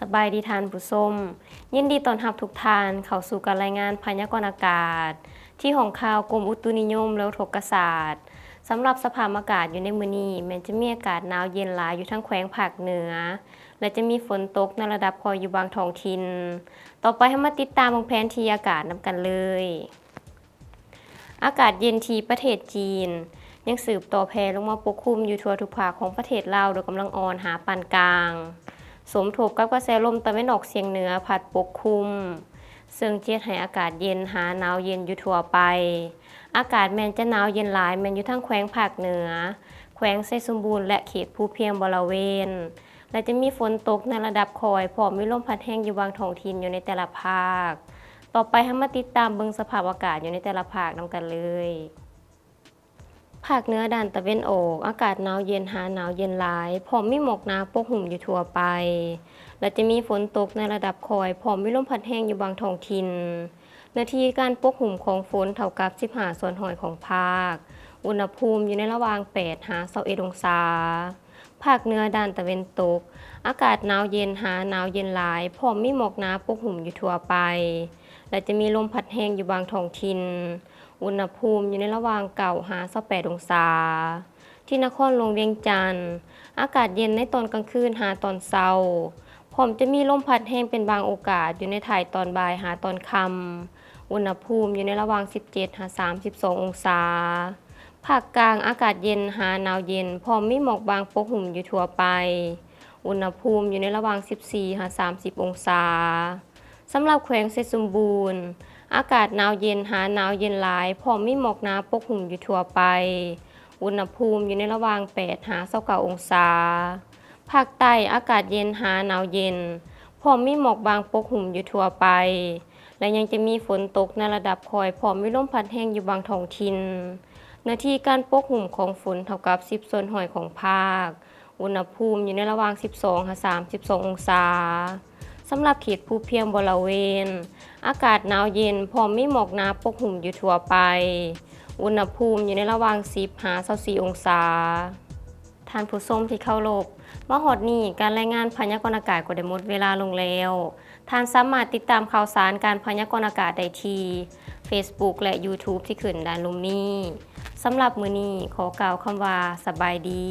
ສະບາຍດີທ່ານຜູ້ຊົມ, ຍິນດີຕ້ອນຮັບທຸກທ່ານເຂົ້າສູ່ການລາຍງານພະຍາກອນອາກາດ ທີ່ຫ້ອງຂ່າວກົມອຸຕຸນິຍົມ ແລະ ອຸທົກກະສາດ. ສຳລັບສະພາບອາກາດຢູ່ໃນມື້ນີ້ ແມ່ນຈະມີອາກາດໜາວເຢັນຫຼາຍຢູ່ທາງແຂວງພາກເໜືອ ແລະ ຈະມີຝົນຕົກໃນລະດັບຄ່ອຍຢູ່ບາງທ້ອງຖິ່ນ. ຕໍ່ໄປເຮົາມາຕິດຕາມເບິ່ງແຜນທີ່ອາກາດນຳກັນເລີຍ. ອາກາດເຢັນທີ່ປະເທດຈີນ ຍັງສືບຕໍ່ແຜ່ລົງມາປົກຄຸມຢູ່ທົ່ວທຸກພາກຂອງປະເທດລາວ ໂດຍກຳລັງອ່ອນຫາປານກາງ, ສົມທົບກັບກະແສລົມຕາເວັນອອກສຽງເໜືອພັດປົກຄຸມ, ເຊິ່ງຈະເຮັດໃຫ້ອາກາດເຢັນຫາໜາວເຢັນຢູ່ທົ່ວໄປ. ອາກາດແມ່ນຈະໜາວເຢັນຫຼາຍແມ່ນຢູ່ທາງແຂວງພາກເໜືອ, ແຂວງໄຊສົມບູນ ແລະ ເຂດພູພຽງບໍລະເວນ. ແລະ ຈະມີຝົນຕົກໃນລະດັບຄ່ອຍ ພ້ອມມີລົມພັດແຮງຢູ່ບາງທ້ອງຖິ່ນຢູ່ໃນແຕ່ລະພາກ. ຕໍ່ໄປເຮົາມາຕິດຕາມເບິ່ງສະພາບອາກາດຢູ່ໃນແຕ່ລະພາກນຳກັນເລີຍ. ພາກເໜືອດ້ານຕາເວັນອອກ ອາກາດໜາວເຢັນຫາໜາວເຢັນຫຼາຍ ພ້ອມມີໝອກໜາປົກຫຸ້ມຢູ່ທົ່ວໄປ ແລະ ຈະມີຝົນຕົກໃນລະດັບຄ່ອຍ ພ້ອມມີລົມພັດແຮງຢູ່ບາງທ້ອງຖິ່ນ. ເນື້ອທີ່ການປົກຫຸ້ມຂອງຝົນເທົ່າກັບສິບຫ້າສ່ວນຮ້ອຍຂອງພາກ. ອຸນຫະພູມຢູ່ໃນລະຫວ່າງແປດຫາຊາວເອັດອົງສາ. ພາກເໜືອດ້ານຕາເວັນຕົກ ອາກາດໜາວເຢັນຫາໜາວເຢັນຫຼາຍ ພ້ອມມີໝອກໜາປົກຫຸ້ມຢູ່ທົ່ວໄປ ແລະ ຈະມີລົມພັດແຮງຢູ່ບາງທ້ອງຖິ່ນ. ອຸນຫະພູມຢູ່ໃນລະຫວ່າງເກົ້າຫາຊາວແປດອົງສາ. ທີ່ນະຄອນຫຼວງວຽງຈັນ, ອາກາດເຢັນໃນຕອນກາງຄືນຫາຕອນເຊົ້າ, ພ້ອມຈະມີລົມພັດແຮງເປັນບາງໂອກາດຢູ່ໃນທ້າຍຕອນບ່າຍຫາຕອນຄ່ຳ. ອຸນຫະພູມຢູ່ໃນລະຫວ່າງສິບເຈັດຫາສາມສິບສອງອົງສາ. ພາກກາງ ອາກາດເຢັນຫາໜາວເຢັນ ພ້ອມມີໝອກບາງປົກຫຸ້ມຢູ່ທົ່ວໄປ. ອຸນຫະພູມຢູ່ໃນລະຫວ່າງສິບສີ່ຫາສາມສິບອົງສາ. ສຳລັບແຂວງໄຊສົມບູນ, ອາກາດໜາວເຢັນຫາໜາວເຢັນຫຼາຍ ພ້ອມມີໝອກໜາປົກຫຸ້ມຢູ່ທົ່ວໄປ. ອຸນຫະພູມຢູ່ໃນລະຫວ່າງແປດຫາຊາວເກົ້າອົງສາ. ພາກໃຕ້ ອາກາດເຢັນຫາໜາວເຢັນ ພ້ອມມີໝອກບາງປົກຫຸ້ມຢູ່ທົ່ວໄປ ແລະ ຍັງຈະມີຝົນຕົກໃນລະດັບຄ່ອຍ ພ້ອມມີລົມພັດແຮງຢູ່ບາງທ້ອງຖິ່ນ. ເນື້ອທີ່ການປົກຫຸ້ມຂອງຝົນເທົ່າກັບສິບສ່ວນຮ້ອຍຂອງພາກ. ອຸນຫະພູມຢູ່ໃນລະຫວ່າງສິບສອງຫາສາມສິບສອງອົງສາ. ສຳລັບເຂດພູພຽງບໍລະເວນ, ອາກາດໜາວເຢັນ ພ້ອມມີໝອກໜາປົກຫຸ້ມຢູ່ທົ່ວໄປ. ອຸນຫະພູມຢູ່ໃນລະຫວ່າງສິບຫາຊາວສີ່ອົງສາ. ທ່ານຜູ້ຊົມທີ່ເຄົາລົບ, ມາຮອດນີ້ ການລາຍງານພະຍາກອນອາກາດກໍໄດ້ໝົດເວລາລົງແລ້ວ. ທ່ານສາມາດຕິດຕາມຂ່າວສານການພະຍາກອນອາກາດໄດ້ທີ່ Facebook ແລະ YouTube ທີ່ຂຶ້ນດ້ານລຸ່ມນີ້. ສຳລັບມື້ນີ້ ຂໍກ່າວຄຳວ່າ ສະບາຍດີ.